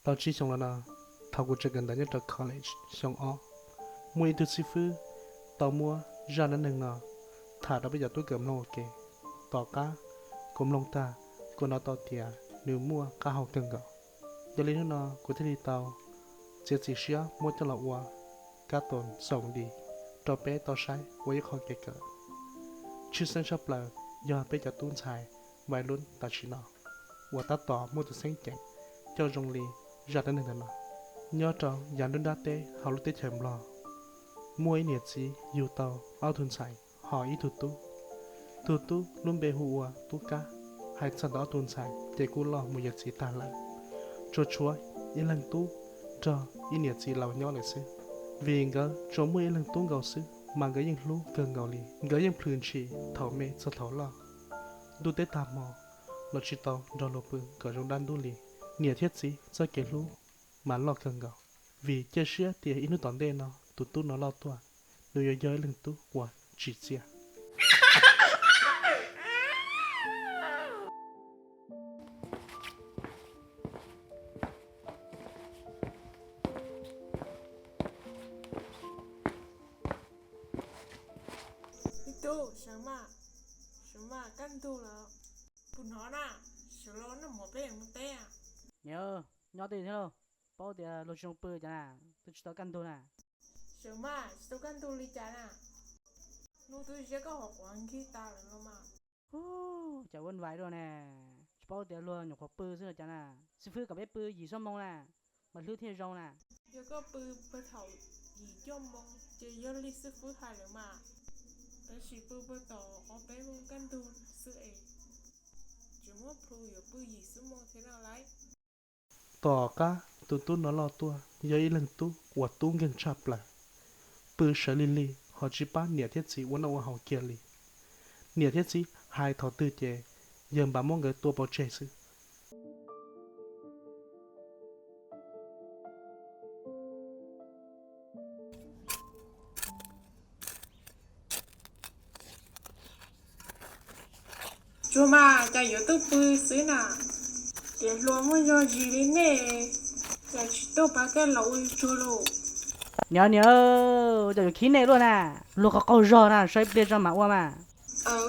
Tau tsib xyoo los no, thaum kuv tseem kawm ntawv nyob rau college xyoo ob, muaj ib tug xib fwb tau muab zaj dab neeg no tham rau peb cov tub kawm mloog ua ke. Tom qab kuv mloog tag, kuv hnov tau tias nws muaj qab hau kawg nkaus. Yog li hnub no kuv thiaj li tau txiav txim siab muab coj los ua kab toos xoom dis rau peb tau saib ua ib qho kev kawm. Tshwj xeeb tshaj plaws yog peb cov tub ntxhais Vais Lub tam sim no uas tab tom muaj tus xeeb ceem coj zoo li zaj dab neeg ntawm no. Nyob rau yav nruab nrab teb hauv lub teb chaws Nplog, muaj ib niam txiv yug tau ob tug ntxhais ho ib tug tub. Tus tub lub npe hu ua Tub Kab. Hais txog ntawm ob tug ntxhais ces kuj loj mus yuav txiv tag lawm, tsuas tshuav ib leeg tub nrog ib niam txiv laus nyob lawm xwb. Vim nkawd tsuas muaj ib leeg tub nkaus xwb mas nkawd yeej hlub kawg nkaus li. Nkawd yeej plhws ntshis thaum me txog thaum loj, ntuj teb tag hmo los tsis tau nrog luag pw kom zoo dab ntub li. Niam thiab txiv txoj kev hlub mas loj kawg nkaus, vim cia siab tias ib hnub tom ntej no tus tub no loj tuaj, nws yuav yog ib leeg tub uas tsim txiaj. Ib tug, sawv mas, sawv mas kaj ntug lawm. Puas hnov na, sawv los noj mov peb mus teb. Niam, nyob twj ywm thiab lauj, paub tias luag tsis zoo pw cas na, twb tsis tau kaj ntug na. Sawv mas, tsis tau kaj ntug li cas na. Hnub twb ziab koj hauv quav nkig tas lawm los mas. Ub, cas ua vais dua ne, tsis paub tias luag nyuam qhuav pw xwb los cas na. Xib fwb kom peb pw yim xuab moos na, mas hlwb thiaj zoo na. Yog koj pw puag thaum yim cuaj moos ces yog li xib fwb hais lawm mas, tab sis pw puag thaum ob peb moos kaj ntug xwb es, tsis muab plhws yuav pw yim xuab moos thiab no lauj. Tom qab tus tub no loj tuaj yog ib leeg tub uas tub nkeeg tshaj plaws, pw sawv lig lig ho tsis pab niam thiab txiv ua noj ua haus kiag li. Niam thiab txiv hais thaum twg ces yawg npaj muab nkawd tua pov tseg xwb. Tsuag mas, cas yuav tuaj pw xwb na? Tias hluas muaj zog zis li nej, cas tsis tuaj pab tej laus ua tsuag lauj? Niam, niam, cas yuav khib nej luaj na? Luag qaug qaug zog na, so ib pliag tso mam ua mas.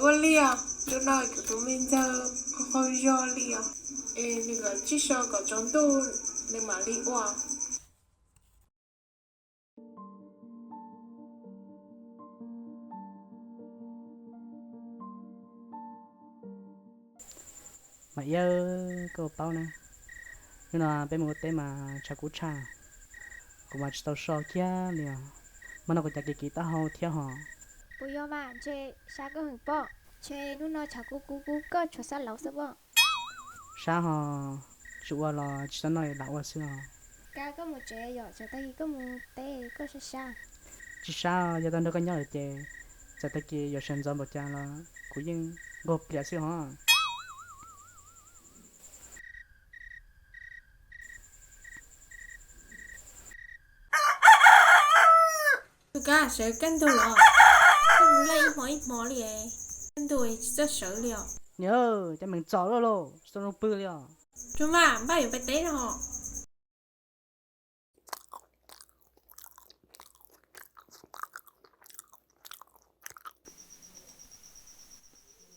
Ua li os, tus no kuv tus me ntxawg qaug qaug zog li os. Es nws kom tsij so kom tsaus ntuj nws mam li ua. Mas Iab, koj paub na, hnub no peb mus ua teb mas tshav kub tshaj, kuv mas tsis tau so kiag li os. Mas no kuv cas kiv kiv taub hau thiab hos. Puas yog mas, ntshe sab koj heev pob. Ntshe hnub no tshav kub kub kub koj tshuav sab laub xwb pob. Sab hos, tsis ua los tsis tau noj lam ua xwb os. Kab, koj mus tsev yom, tsam tag kis koj mus teb koj sab sab. Tsis sab, yog tau nrog koj nyob lawm ces txawm tag kis yuav sawv ntxov npaum cas los kuv yeej nquag pliam xwb hos. Tus Kab, sawv kaj ntug los? Koj mus laij ib hmo ib hmo li, kaj ntug tsis txawj sawv li os. Niam, cas meem txom luaj lauj, tsis tau zoo pw li os. Tsuag mas, npaj yuav pais teb no.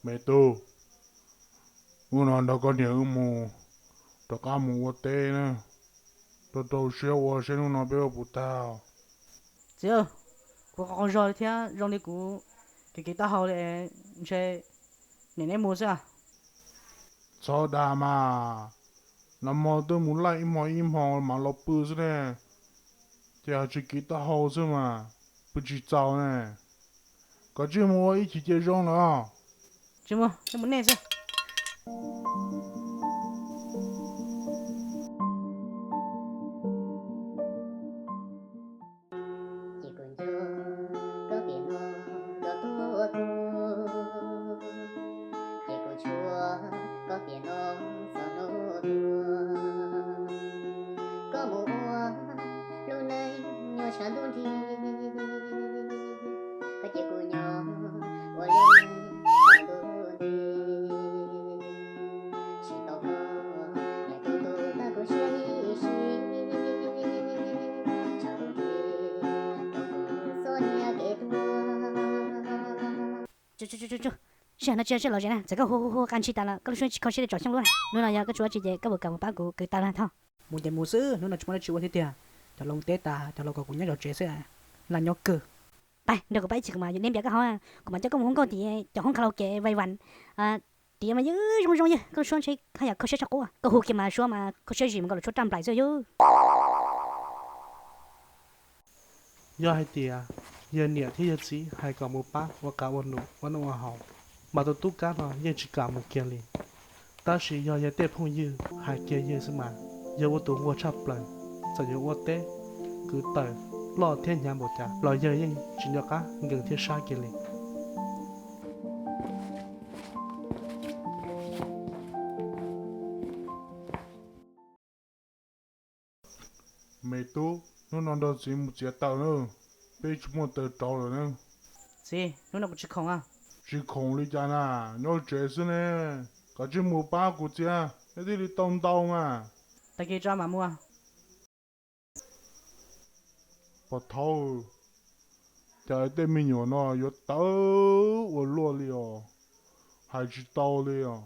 Me tub, hnub no nrog koj niam wb mus rov qab mus ua teb na, rau rau siab ua seb hnub no peb ua puas tag. Txiv, kuv qaug qaug zog li thiab zoo li kuv kiv kiv taub hau li, ntshe niam neb mus xwb. Txhob dag mas, nag hmo twb mus laij ib hmo ib hmo mas los pw xwb ne, ces ho tsis kiv taub hau xwb mas, pw tsis txaus ne. Koj tsij mus ua ib chim cia zoo los. Tsis mus, mus nej xwb. Ces kuv nco koj pem no los tuaj tuaj, ces kuv tshuav koj pem no txog hnub tuag. Koj mus ua lub neej nyuaj tshav ntuj nrig, koj cia kuv nyob ua lub neej tshav ntuj nrig. Tsis tau koj, niam kuv tu tag kuv siab ib siab. Tsis yog no tsis yog sij hawm lom zem na, txawm koj hu hu hu qa ntshis tas los koj lub suab tsis kho siab li tsom xyoo lub na. Hnub no yog koj tsis ua tsi ces koj puas kam mus pab kuv kwv taw na Thauj? Mus ces mus xwb, hnub no tsis muaj dab tsi ua thiab tiag. Cov hluas mus teb tas, cov hluas kom kuv nyob zov tsev xwb, laj nyob kawg. Pab nrog kuv pab ib chim, kuv mam yuav neb npias koj hauv, kuv mam coj koj mus hu nkauj tim cov hoob karaoke Vay Vas. Tiam mas yog zoo zoo yog koj lub suab ntshe haj yam kho siab tshaj qub, koj hu kiag mas suab mas kho siab zim mus nkaus lub suab raj nplaim xwb yog. Yog hais tias yawg niam thiab yawg txiv hais kom mus pab ua qav ua num ua noj ua haus, mas tus tub Kab no yeej tsis kam mus kiag li. Tab sis yog yawg tej phooj ywg hais kiag yawg xwb mas yawg ua tus nquag tshaj plaws, txawm yuav ua teb, kwv taws, ploj thiab hnyav npaum cas los yawg yeej tsis nco qab nkees thiab sab kiag li. Me tub, hnub no nrog txiv mus txiav taws na, peb tsis muaj taws rauv lawm na. Txiv, hnub no kuv tsis khoom. Tsis khoom li cas na, nyob tsev xwb ne. Kav tsij mus pab kuv txiav, neb thiaj li tau ntau mas. Tag kis tso mam mus. Pog Thaub, cas tej me nyuam no yuav tawv ua luaj li os, hais tsis tau li os.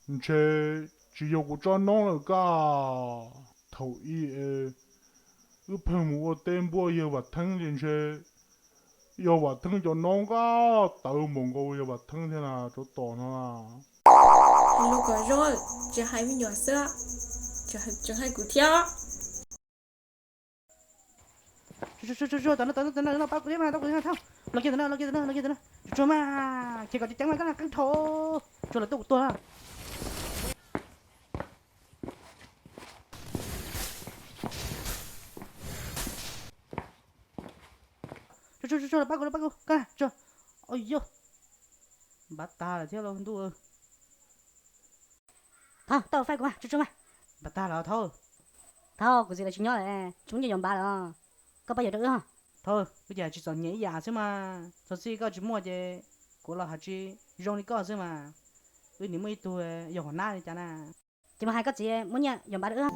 Ntshe tsis yog kuv tsob noob lawm koj. Thaum ub es wb pheej mus ua teb npuab yawg Vam Theeb ces ntshe yog Vam Theeb cov noob koj, tawv npaum nkaus yawg Vam Theeb thiab na, tsov tom no. Lus kom zoo, tsis hais me nyuam xwb, tseem hais kuv thiab. Tsuag tsuag tsuag, tam no tam no tam no pab kuv thiab mas, tau kuv thiab Thauj. Los kiag tam no, los kiag tam no, los kiag tam no, tsuag tsuag mas, khiav kom ceev ceev mas, koj na qeeb thaum tsuag los tuaj kuv tuag. Tsuag tsuag tsuag, los pab kuv, los pab kuv, koj na tsuag. Ua yog, npav tag lawm thiab lauj ntuj. Thauj, tau faij kuv mas, tsuag tsuag mas. Npav tag lawm Thauj. Thauj, kuv txiv lawv tsis nyob lawm, tsis muaj nyiaj yuav npav lawm, koj pab yuav rau wb. Thauj, wb ces tsis txom nyem ib yam xwb mas, txog txij koj tsis muaj ces kuv los hais tsis zoo li koj xwb mas. Wb nim muaj ib tug yog hua nab li cas na. Ces mus hais koj txiv muab nyiaj yuav npav rau wb.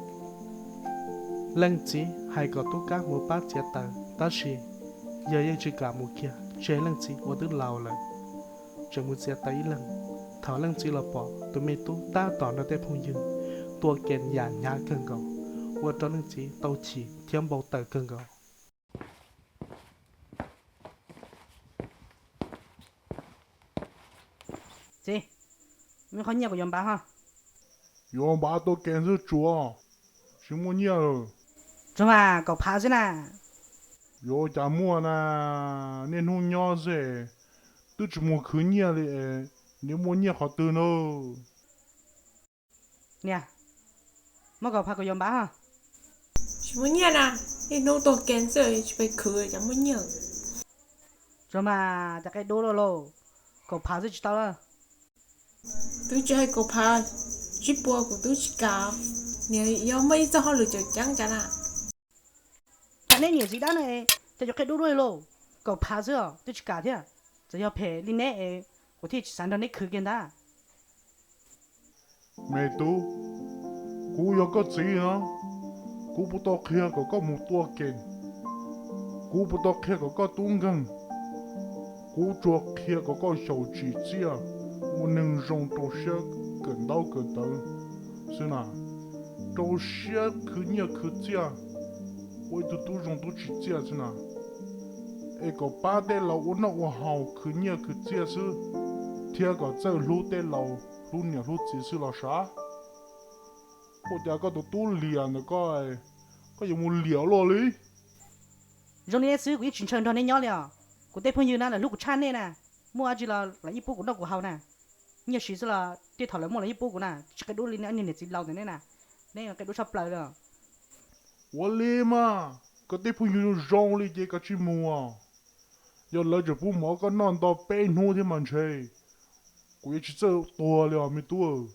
Leej txiv hais kom tub Kab mus pab txiav taws tab sis yawg yeej tsis kam mus kiag, tseg leej txiv uas twb laus lawm, tseem mus txiav taws ib leeg. Thaum leej txiv los pom tus me tub tab tom nrog tej phooj ywg tua kem yam hnyav kawg nkaus, ua rau leej txiv tau chim thiab npau taws kawg nkaus. Txiv, muaj qhov nyiaj kuv yuav npav ho. Yuav npav tua kem xwb tsuav, tsis muaj nyiaj lawm. Tsuag mas, kaum phav xwb na. Yuav ua cas muaj na, niaj hnub nyob xwb, twb tsis mus khwv nyiaj li, niaj muaj nyiaj qhov twg na. Niam, muab kaum phav kuv yuav npav ho. Tsis muaj nyiaj na, niaj hnub tuag kev xwb tsis pais khwv cas muaj nyiaj. Tsuag mas, cas qe dub luaj lauj, kaum phav xwb tsis tau lawm. Twb tsis hais kaum phav, tsib puas kuv twb tsis kam. Niam yog muaj ib txoj hauj lwm tseem ceeb cas na. Cas neb niam txiv dab no cas yuav qe dub dua li lauj, kaum phav xwb os twb tsis kam thiab. Txawm yog phem li neb es kuv thiaj tsis xav nrog neb khwv kiag ntag. Me tub, kuv yog koj txiv no, kuv puas tau qhia kom koj mus tua kem? Kuv puas tau qhia kom koj tub nkeeg? Kuv tsuas qhia kom koj xyaum tsim txiaj, ua neeg zoo rau siab kawm ntaub kawm ntawv xwb na, rau siab khwv nyiaj khwv txiaj, ua ib tug tub zoo tub tsim txiaj xwb na. Es kom pab tej laus ua noj ua haus khwv nyiaj khwv txiaj xwb, thiab kom txawj hlub tej laus hlub niam hlub txiv xwb los sav. Ua cas koj tus tub liam ntawm koj, koj yuav mus liam luaj li? Zoo li neb xwb kuv yeej tsis ntshaw nrog neb nyob li os. Kuv tej phooj ywg na lawv hlub kuv tshaj nej na, muaj dab tsi los lawv yeej pub kuv noj kuv haus na. Nyiaj siv xwb los tej thaum lawv muaj lawv yeej pub kuv na, tsis qe dub li niam txiv laus ntawm neb na, neb qe dub tshaj plaws li. Ua li mas, koj tej phooj ywg zoo li ces koj tsis mus. Yog lawv tseem pub mov koj noj nto peb hnub thiab mas ntshe kuv yuav tsis txawj tuag li os me tub.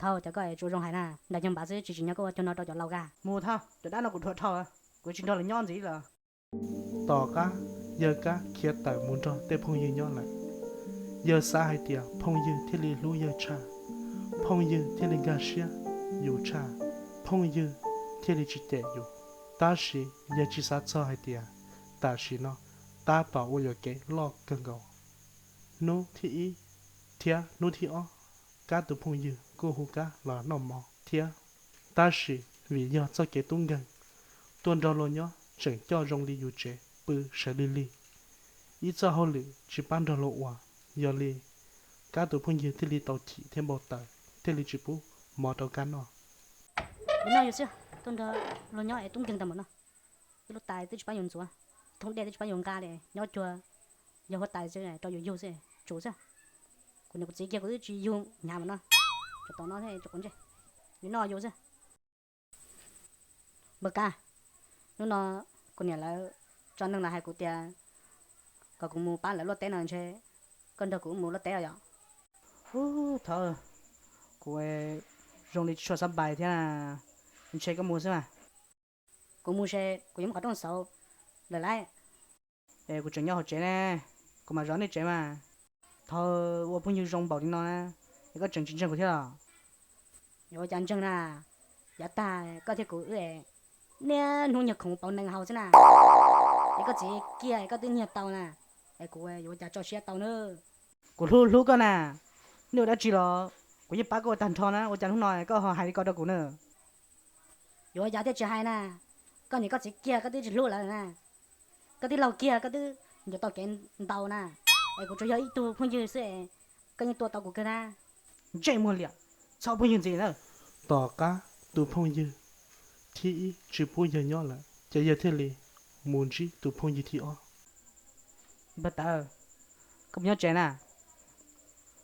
Thaub, cov koj tsuas zoo hais na, nrog nyob npav xwb tsis tsim nyog koj ua cuag no rau cov laus ka. Mus Thaub, cov dab no kuv dhuav dhau, kuv tsis nrog lawv nyob ntxiv lawm. Tom qab yawg Kab khiav tawm mus nrog tej phooj ywg nyob lawm, yawg xav hais tias phooj ywg thiaj li hlub yawg tshaj, phooj ywg thiaj li nkag siab yus tshaj, phooj ywg thiaj li tsis cem yus. Tab sis yawg tsis xav txog hais tias tam sim no tab tom ua yuam kev loj kawg nkaus. Hnub thib ib thiab hnub thib ob, Kab tus phooj ywg kuj hu Kab los noj mov thiab, tab sis vim yog txoj kev tub nkeeg, tuaj nrog luag nyob tseem coj zoo li yus tsev pw sawv lig lig, ib txoj hauj lwm tsis pab nrog luag ua. Yog li Kab tus phooj ywg thiaj li tau chim thiab npau taws, thiaj li tsis pub mov rau Kab noj. Noj yus xwb, tuaj nrog luag nyob es tub nkeeg tag npaum no. Ib lub tais twb tsis pab yus ntxuav, thoob dej twb tsis pab yus nqa li, nyob cuag yog huab tais xwb, rau yus yug xwb, tsum xwb. Kuv niam kuv txiv kiag kuv twb tsis yug hnyav npaum no, tsam tom no thiab tsam quav ntsej, nws noj yus xwb. Npawg Kab, hnub no kuv niam lawv tso neeg los hais kuv tias kom kuv mus pab lawv luaj teb no ntshe koj nrog kuv mus luaj teb os yom? Ub, thov, kuv zoo li tsis tshua xab npais thiab, ntshe koj mus xwb mas. Kuv mus ces kuv yuav muab qhov rooj xauv lawm lauj. Es kuv tseem nyob hauv tsev ne, kuv mam zov nej tsev mas. Thov, ua phooj ywg zoo npaum li no na, es koj tseem tsis ntseeg kuv thiab los? Yuav ua cas ntseeg na, yav tag koj thiab kuv wb niaj hnub nyiag khoom pauv nees haus xwb na. Es koj txiv kiag es koj twb nyiag tau na, es kuv yuav ua cas tso siab tau na. Kuv hlub hlub koj na, nej ua dab tsi los kuv yeej pab koj ua tag nrho na, ua cas hnub no koj ho hais li ko rau kuv na? Yuav ua cas thiaj tsis hais na, koj niam koj txiv kiag koj twb tsis hlub lawv na, koj twb laug kiag koj twb yuav tau kev ntau na, es kuv tsuas yog ib tug phooj ywg xwb es koj yeej tua tau kuv kawg na. Ntsej muag liam, txhob phooj ywg ntxiv na. Tom qab tus phooj ywg thib ib tsis pub yawg nyob lawm ces yawg thiaj li mus ntsib tus phooj ywg thib ob. Npawg Tawv, koj puas nyob tsev na?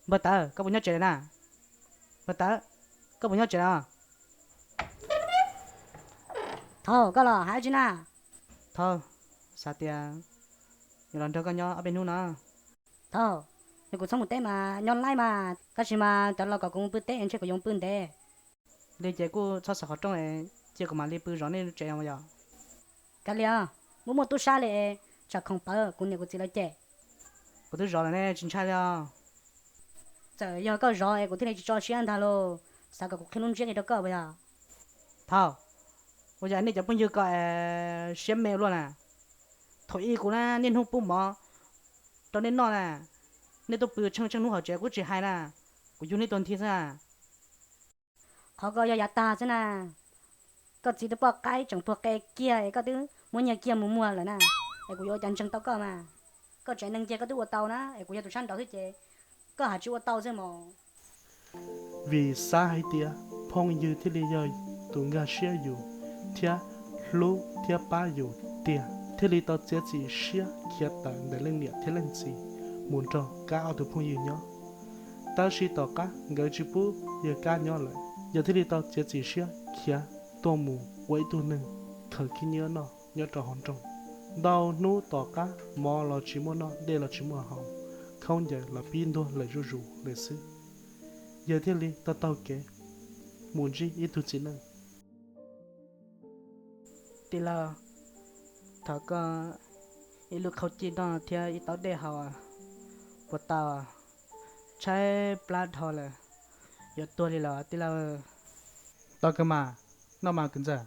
Npawg Tawv, koj puas nyob tsev na? Npawg Tawv, koj puas nyob tsev na? Thaum koj los hais dab tsi na? Thaum, xav tias yuav los nrog koj nyob ob peb hnub no. Thaum, nws kuv txhob mus teb mas nyob laij mas, tab sis mas cov los kom kuv mus pw teb ntshe kuv yuav pw ntev. Li ces kuj txhob xav qhov rooj, cia kuv mam li pw zov nej tsev yom. Kav liam, muaj muaj tub sab li, tsam khoom pawv kuv niam kuv txiv lawv cem. Kuv twb zov lawm ne, tsis ntshai li os. Txawm yog koj zov es kuv thiaj li tsis tso siab ntag lauj, xav kom kuv qhib lub ntsiab li rau koj puas yog? Thaum, ua cas nej cov phooj ywg ko siab me luaj na? Thaum ub kuv na niaj hnub pub mov rau nej noj na, nej tuaj pw tsheej tsheej hnub hauv tsev kuv tsis hais na, kuv yug nej tuag nthi xwb na. Qhov ko yog yav tag xwb na, koj txiv tus poj qaib tseem puag qe kiag es koj twb muab nyiag kiag mus muag lawm na, es kuv yuav ua cas ntseeg tau koj mas. Koj tsev neeg ces koj twb ua tau na, es kuv yog tus sab nraud xwb ces koj haj tsis ua tau xwb mog. Vim xav hais tias phooj ywg thiaj li yog tus nkag siab yus thiab hlub thiab pab yus tiag, thiaj li tau txiav txim siab khiav tawm ntawm leej niam thiab leej txiv mus nrog Kab ob tug phooj ywg nyob. Tab sis tom qab nkawd tsis pub yawg Kab nyob lawm, yawg thiaj li tau txiav txim siab khiav tuaj mus ua ib tug neeg khaws khib nyiab noj nyob rau hauv nroog. Ntau hnub tom qab mov los tsis muaj noj, dej los tsis muaj haus, khaub ncaws los pib ntuag lawm zuj zus lawm xwb, yawg thiaj li tau taug kev mus ntsib ib tug txiv neej. Tij laug, thov koj ib lub khaub cij noj thiab ib taub dej haus, puas tau? Tshaib plab dhau lawm, yuav tuag li los tij laug. Tau kawg mas, noj mas kwv ntxawg.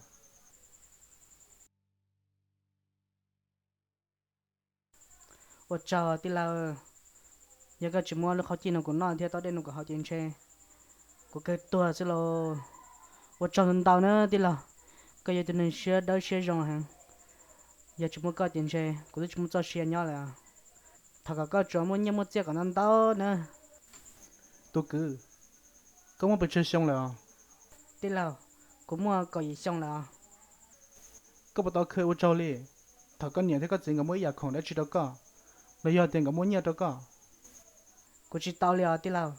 Ua tsaug tij laug, yog koj tsis muab lub khaub cij no kuv noj thiab taub dej no kuv haus ces ntshe kuv kawg tuag xwb lauj. Ua tsaug ntau na tij laug, koj yog tus neeg siab dawb siab zoo heev. Yog tsis muaj koj ces ntshe kuv twb tsis muaj txoj sia nyob lawm. Thov kom koj tsuas muaj nyiaj muaj txiaj kom ntau ntau na. Tus kwv, koj muaj pes tsawg xyoo lawm os? Tij laug, kuv muaj kaum yim xyoo lawm os. Koj puas tau kheev ua tsaug li thaum koj niam thiab koj txiv nkawd muab ib yam khoom dab tsi rau koj, los yog tias nkawd muab nyiaj rau koj? Kuv tsis tau li os tij laug.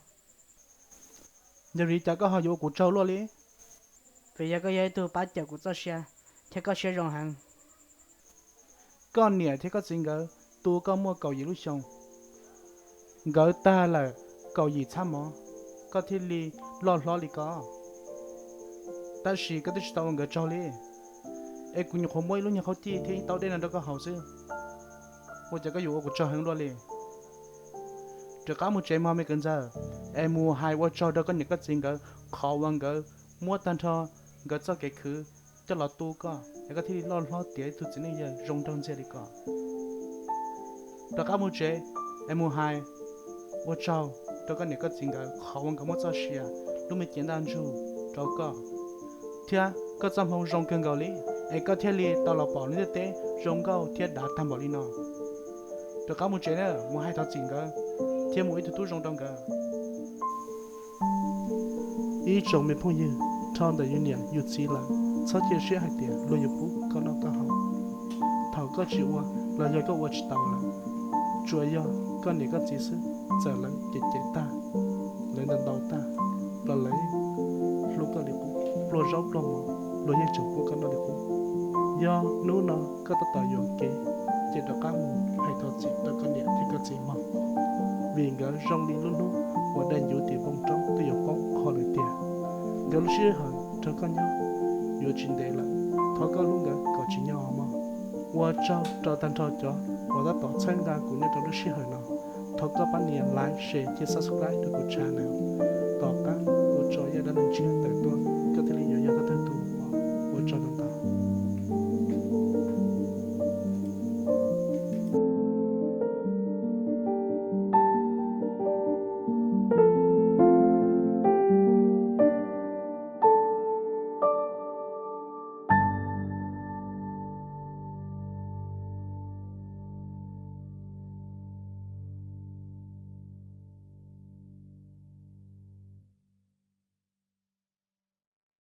Yog vim li cas koj ho yuav ua kuv tsaug luaj li? Vim yog koj yog ib tug pab cawm kuv txoj sia thiab koj siab zoo heev. Koj niam thiab koj txiv nkawd tu koj muaj kaum yim lub xyoo, nkawd tag lawm kaum yim txhab mov, koj thiaj li loj hlob li ko. Tab sis koj twb tsis tau ua nkawd tsaug li, es kuv nyuam qhuav muab ib lub nyuag khaub cij thiab ib taub dej no rau koj haus xwb, ua cas koj yuav ua kuv tsaug heev luaj li? Rov qab mus tsev mog me kwv ntxawg, es mus hais ua tsaug rau koj niam koj txiv nkawd qhov uas nkawd muab tag nrho nkawd txoj kev khwv coj los tu koj, es koj thiaj li loj hlob tiav ib tug txiv neej yawg zoo nraug ntxiag li ko. Rov qab mus tsev, es mus hais Ua tsaug rau koj niam koj txiv nkawd qhov uas nkawd muab txoj sia lub me cev ntaj ntsug rau koj, thiab koj txoj hmoo zoo kawg nkaus li, es koj thiaj li tau los pom lub ntiaj teb zoo nkauj thiab dav tag npaum li no. Rov qab mus tsev na, mus hais thov txim nkawd, thiab mus ib tug tub zoo rau nkawd. Ib tsoom me phooj ywg, dhau ntawm yus niam yus txiv lawm, txhob cia siab hais tias luag yuav pub koj noj koj haus. Thaum koj tsis ua los yog koj ua tsis tau lawm, tsuas yog koj niam koj txiv xwb, txawm lawv cem cem tag, lawv ntaus ntaus tag, los lawv hlub koj li qub, pluag zaub pluag mov luag yeej tseem pub koj noj li qub. Yog hnub no koj tab tom yuam kev, ces rov qab mus hais thov txim rau koj niam thiab koj txiv mog, vim nkawd zoo li lub hnub uas dai ncuv tim npoo roob twb yuav poob qho lawm tiag. Nkawd lub sij hawm nrog koj nyob yuav tsis ntev lawm, thov koj hlub nkawd kom tsis nyob mog. Ua tsaug rau tag nrho cov uas tab tom txhawb nqa kuv nyob rau lub sij hawm no. Thov koj pab nias like, share thiab subscribe rau kuv channel. Tom qab